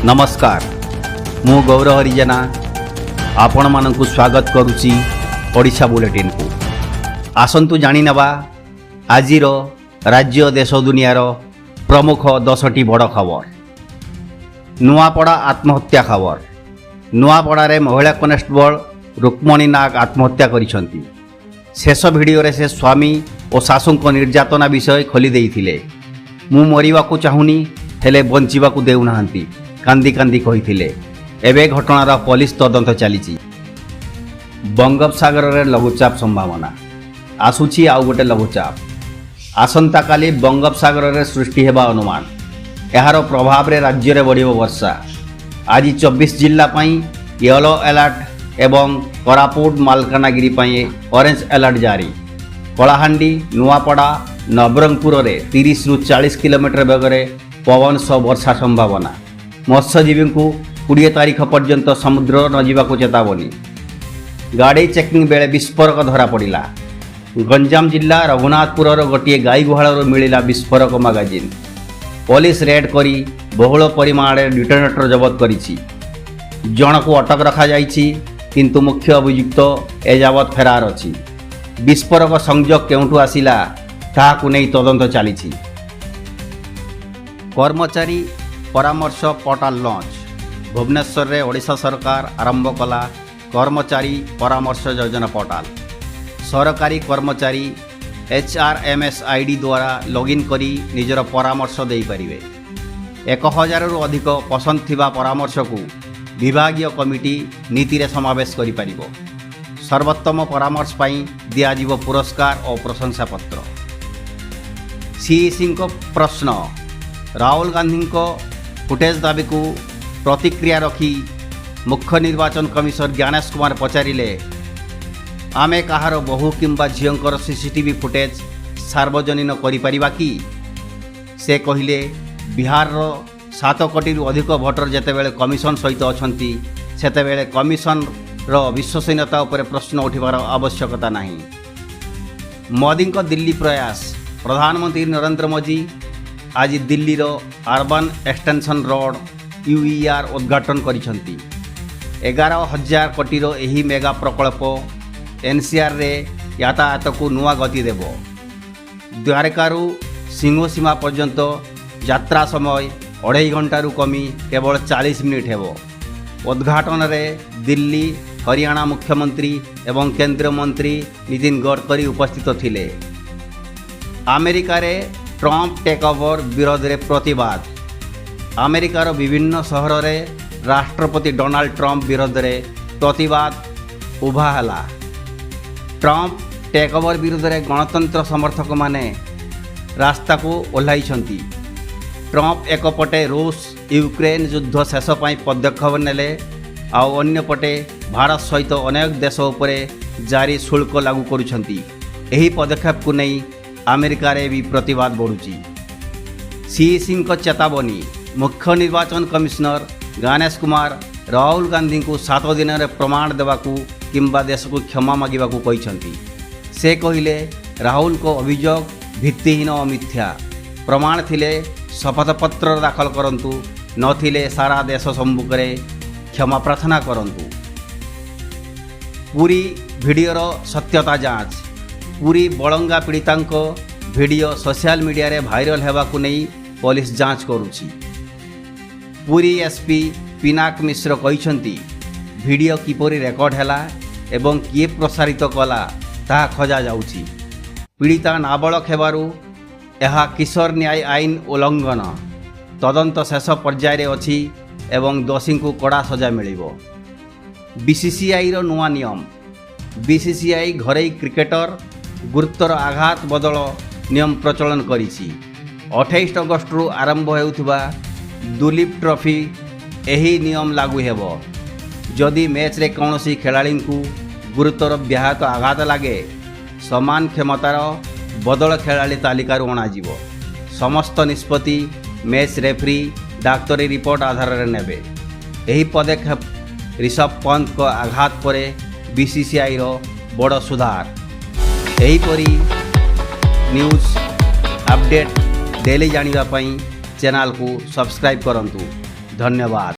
ନମସ୍କାର, ମୁଁ ଗୌରହରି ଜେନା ଆପଣମାନଙ୍କୁ ସ୍ୱାଗତ କରୁଛି ଓଡ଼ିଶା ବୁଲେଟିନ୍କୁ। ଆସନ୍ତୁ ଜାଣିନେବା ଆଜିର ରାଜ୍ୟ, ଦେଶ, ଦୁନିଆର ପ୍ରମୁଖ 10ଟି ବଡ଼ ଖବର। ନୂଆପଡ଼ା ଆତ୍ମହତ୍ୟା ଖବର। ନୂଆପଡ଼ାରେ ମହିଳା କନେଷ୍ଟବଳ ରୁକ୍ମଣୀ ନାଗ ଆତ୍ମହତ୍ୟା କରିଛନ୍ତି। ଶେଷ ଭିଡ଼ିଓରେ ସେ ସ୍ୱାମୀ ଓ ଶାଶୁଙ୍କ ନିର୍ଯାତନା ବିଷୟ ଖୋଲି ଦେଇଥିଲେ। "ମୁଁ ମରିବାକୁ ଚାହୁଁନି, ହେଲେ ବଞ୍ଚିବାକୁ ଦେଉନାହାନ୍ତି", କାନ୍ଦି କାନ୍ଦି କହିଥିଲେ। ଏବେ ଘଟଣାର ପୋଲିସ ତଦନ୍ତ ଚାଲିଛି। ବଙ୍ଗୋପସାଗରରେ ଲଘୁଚାପ ସମ୍ଭାବନା। ଆସୁଛି ଆଉ ଗୋଟେ ଲଘୁଚାପ। ଆସନ୍ତାକାଲି ବଙ୍ଗୋପସାଗରରେ ସୃଷ୍ଟି ହେବା ଅନୁମାନ। ଏହାର ପ୍ରଭାବରେ ରାଜ୍ୟରେ ବଢ଼ିବ ବର୍ଷା। ଆଜି 24 ଜିଲ୍ଲା ପାଇଁ ୟେଲୋ ଆଲର୍ଟ ଏବଂ କୋରାପୁଟ, ମାଲକାନଗିରି ପାଇଁ ଅରେଞ୍ଜ ଆଲର୍ଟ ଜାରି। କଳାହାଣ୍ଡି, ନୂଆପଡ଼ା, ନବରଙ୍ଗପୁରରେ 30ରୁ 40 କିଲୋମିଟର ବେଗରେ ପବନ ସହ ବର୍ଷା ସମ୍ଭାବନା। ମତ୍ସ୍ୟଜୀବୀଙ୍କୁ 20 ତାରିଖ ପର୍ଯ୍ୟନ୍ତ ସମୁଦ୍ର ନଯିବାକୁ ଚେତାବନୀ। ଗାଡ଼ି ଚେକିଂ ବେଳେ ବିସ୍ଫୋରକ ଧରାପଡ଼ିଲା। ଗଞ୍ଜାମ ଜିଲ୍ଲା ରଘୁନାଥପୁରର ଗୋଟିଏ ଗାଈ ଗୁହାଳରୁ ମିଳିଲା ବିସ୍ଫୋରକ ମାଗାଜିନ୍। ପୋଲିସ ରେଡ୍ କରି ବହୁଳ ପରିମାଣରେ ଡିଟୋନେଟର ଜବତ କରିଛି। ଜଣକୁ ଅଟକ ରଖାଯାଇଛି, କିନ୍ତୁ ମୁଖ୍ୟ ଅଭିଯୁକ୍ତ ଏଯାବତ୍ ଫେରାର ଅଛି। ବିସ୍ଫୋରକ ସଂଯୋଗ କେଉଁଠୁ ଆସିଲା, ତାହାକୁ ନେଇ ତଦନ୍ତ ଚାଲିଛି। କର୍ମଚାରୀ ପରାମର୍ଶ ପୋର୍ଟାଲ ଲଞ୍ଚ। ଭୁବନେଶ୍ୱରରେ ଓଡ଼ିଶା ସରକାର ଆରମ୍ଭ କଲା କର୍ମଚାରୀ ପରାମର୍ଶ ଯୋଜନା ପୋର୍ଟାଲ। ସରକାରୀ କର୍ମଚାରୀ HRMS ID ଦ୍ୱାରା ଲଗ୍ଇନ୍ କରି ନିଜର ପରାମର୍ଶ ଦେଇପାରିବେ। 1000ରୁ ଅଧିକ ପସନ୍ଦ ଥିବା ପରାମର୍ଶକୁ ବିଭାଗୀୟ କମିଟି ନୀତିରେ ସମାବେଶ କରିପାରିବ। ସର୍ବୋତ୍ତମ ପରାମର୍ଶ ପାଇଁ ଦିଆଯିବ ପୁରସ୍କାର ଓ ପ୍ରଶଂସାପତ୍ର। ସିଇସିଙ୍କ ପ୍ରଶ୍ନ। ରାହୁଲ ଗାନ୍ଧୀଙ୍କ ଫୁଟେଜ୍ ଦାବିକୁ ପ୍ରତିକ୍ରିୟା ରଖି ମୁଖ୍ୟ ନିର୍ବାଚନ କମିଶନର ଜ୍ଞାନେଶ କୁମାର ପଚାରିଲେ, ଆମେ କାହାର ବୋହୂ କିମ୍ବା ଝିଅଙ୍କର ସିସିଟିଭି ଫୁଟେଜ୍ ସାର୍ବଜନୀନ କରିପାରିବା କି? ସେ କହିଲେ, ବିହାରର 7 କୋଟିରୁ ଅଧିକ ଭୋଟର ଯେତେବେଳେ କମିଶନ ସହିତ ଅଛନ୍ତି, ସେତେବେଳେ କମିଶନର ବିଶ୍ୱସନୀୟତା ଉପରେ ପ୍ରଶ୍ନ ଉଠିବାର ଆବଶ୍ୟକତା ନାହିଁ। ମୋଦିଙ୍କ ଦିଲ୍ଲୀ ପ୍ରୟାସ। ପ୍ରଧାନମନ୍ତ୍ରୀ ନରେନ୍ଦ୍ର ମୋଦି ଆଜି ଦିଲ୍ଲୀର ଅର୍ବାନ୍ ଏକ୍ସଟେନସନ୍ ରୋଡ୍, ୟୁଇଆର୍ ଉଦ୍ଘାଟନ କରିଛନ୍ତି। 11,000 କୋଟିର ଏହି ମେଗା ପ୍ରକଳ୍ପ ଏନ୍ସିଆର୍ରେ ଯାତାୟାତକୁ ନୂଆ ଗତି ଦେବ। ଦ୍ୱାରକାରୁ ସିଂହୁ ସୀମା ପର୍ଯ୍ୟନ୍ତ ଯାତ୍ରା ସମୟ ଅଢ଼େଇ ଘଣ୍ଟାରୁ କମି କେବଳ 40 ମିନିଟ୍ ହେବ। ଉଦ୍ଘାଟନରେ ଦିଲ୍ଲୀ, ହରିୟାଣା ମୁଖ୍ୟମନ୍ତ୍ରୀ ଏବଂ କେନ୍ଦ୍ରମନ୍ତ୍ରୀ ନୀତିନ ଗଡ଼କରୀ ଉପସ୍ଥିତ ଥିଲେ। ଆମେରିକାରେ ଟ୍ରମ୍ପ ଟେକ୍ ଓଭର ବିରୋଧରେ ପ୍ରତିବାଦ। ଆମେରିକାର ବିଭିନ୍ନ ସହରରେ ରାଷ୍ଟ୍ରପତି ଡୋନାଲ୍ଡ ଟ୍ରମ୍ପ ବିରୋଧରେ ପ୍ରତିବାଦ ଉଭା ହେଲା। ଟ୍ରମ୍ପ ଟେକ୍ ଓଭର ବିରୋଧରେ ଗଣତନ୍ତ୍ର ସମର୍ଥକମାନେ ରାସ୍ତାକୁ ଓହ୍ଲାଇଛନ୍ତି। ଟ୍ରମ୍ପ ଏକପଟେ ରୁଷ ୟୁକ୍ରେନ୍ ଯୁଦ୍ଧ ଶେଷ ପାଇଁ ପଦକ୍ଷେପ ନେଲେ, ଆଉ ଅନ୍ୟପଟେ ଭାରତ ସହିତ ଅନେକ ଦେଶ ଉପରେ ଜାରି ଶୁଳ୍କ ଲାଗୁ କରୁଛନ୍ତି। ଏହି ପଦକ୍ଷେପକୁ ନେଇ ଆମେରିକାରେ ବି ପ୍ରତିବାଦ ବଢ଼ୁଛି। ସିଇସିଙ୍କ ଚେତାବନୀ। ମୁଖ୍ୟ ନିର୍ବାଚନ କମିଶନର ଜ୍ଞାନେଶ କୁମାର ରାହୁଲ ଗାନ୍ଧୀଙ୍କୁ 7 ଦିନରେ ପ୍ରମାଣ ଦେବାକୁ କିମ୍ବା ଦେଶକୁ କ୍ଷମା ମାଗିବାକୁ କହିଛନ୍ତି। ସେ କହିଲେ, ରାହୁଲଙ୍କ ଅଭିଯୋଗ ଭିତ୍ତିହୀନ ଓ ମିଥ୍ୟା। ପ୍ରମାଣ ଥିଲେ ଶପଥପତ୍ର ଦାଖଲ କରନ୍ତୁ, ନଥିଲେ ସାରା ଦେଶ ସମ୍ମୁଖରେ କ୍ଷମା ପ୍ରାର୍ଥନା କରନ୍ତୁ। ପୁରୀ ଭିଡ଼ିଓର ସତ୍ୟତା ଯାଞ୍ଚ। ପୁରୀ ବଳଙ୍ଗା ପୀଡ଼ିତାଙ୍କ ଭିଡ଼ିଓ ସୋସିଆଲ ମିଡ଼ିଆରେ ଭାଇରାଲ ହେବାକୁ ନେଇ ପୋଲିସ ଯାଞ୍ଚ କରୁଛି। ପୁରୀ ଏସ୍ପି ପିନାକ ମିଶ୍ର କହିଛନ୍ତି, ଭିଡ଼ିଓ କିପରି ରେକର୍ଡ ହେଲା ଏବଂ କିଏ ପ୍ରସାରିତ କଲା, ତାହା ଖୋଜାଯାଉଛି। ପୀଡ଼ିତା ନାବାଳକ ହେବାରୁ ଏହା କିଶୋର ନ୍ୟାୟ ଆଇନ ଉଲ୍ଲଂଘନ। ତଦନ୍ତ ଶେଷ ପର୍ଯ୍ୟାୟରେ ଅଛି ଏବଂ ଦୋଷୀଙ୍କୁ କଡ଼ା ସଜା ମିଳିବ। ବିସିସିଆଇର ନୂଆ ନିୟମ। ବିସିସିଆଇ ଘରୋଇ କ୍ରିକେଟର ଗୁରୁତର ଆଘାତ ବଦଳ ନିୟମ ପ୍ରଚଳନ କରିଛି। 28 ଅଗଷ୍ଟରୁ ଆରମ୍ଭ ହେଉଥିବା ଦୁଲୀପ ଟ୍ରଫି ଏହି ନିୟମ ଲାଗୁ ହେବ। ଯଦି ମ୍ୟାଚ୍ରେ କୌଣସି ଖେଳାଳିଙ୍କୁ ଗୁରୁତର ବ୍ୟାହତ ଆଘାତ ଲାଗେ, ସମାନ କ୍ଷମତାର ବଦଳ ଖେଳାଳି ତାଲିକାରୁ ଅଣାଯିବ। ସମସ୍ତ ନିଷ୍ପତ୍ତି ମ୍ୟାଚ୍ ରେଫ୍ରି ଡାକ୍ତରୀ ରିପୋର୍ଟ ଆଧାରରେ ନେବେ। ଏହି ପଦକ୍ଷେପ ରିଷଭ ପନ୍ତଙ୍କ ଆଘାତ ପରେ ବିସିସିଆଇର ବଡ଼ ସୁଧାର। ଏହିପରି ନ୍ୟୁଜ୍ ଅପଡ଼େଟ୍ ଡେଲି ଜାଣିବା ପାଇଁ ଚ୍ୟାନେଲକୁ ସବସ୍କ୍ରାଇବ୍ କରନ୍ତୁ। ଧନ୍ୟବାଦ।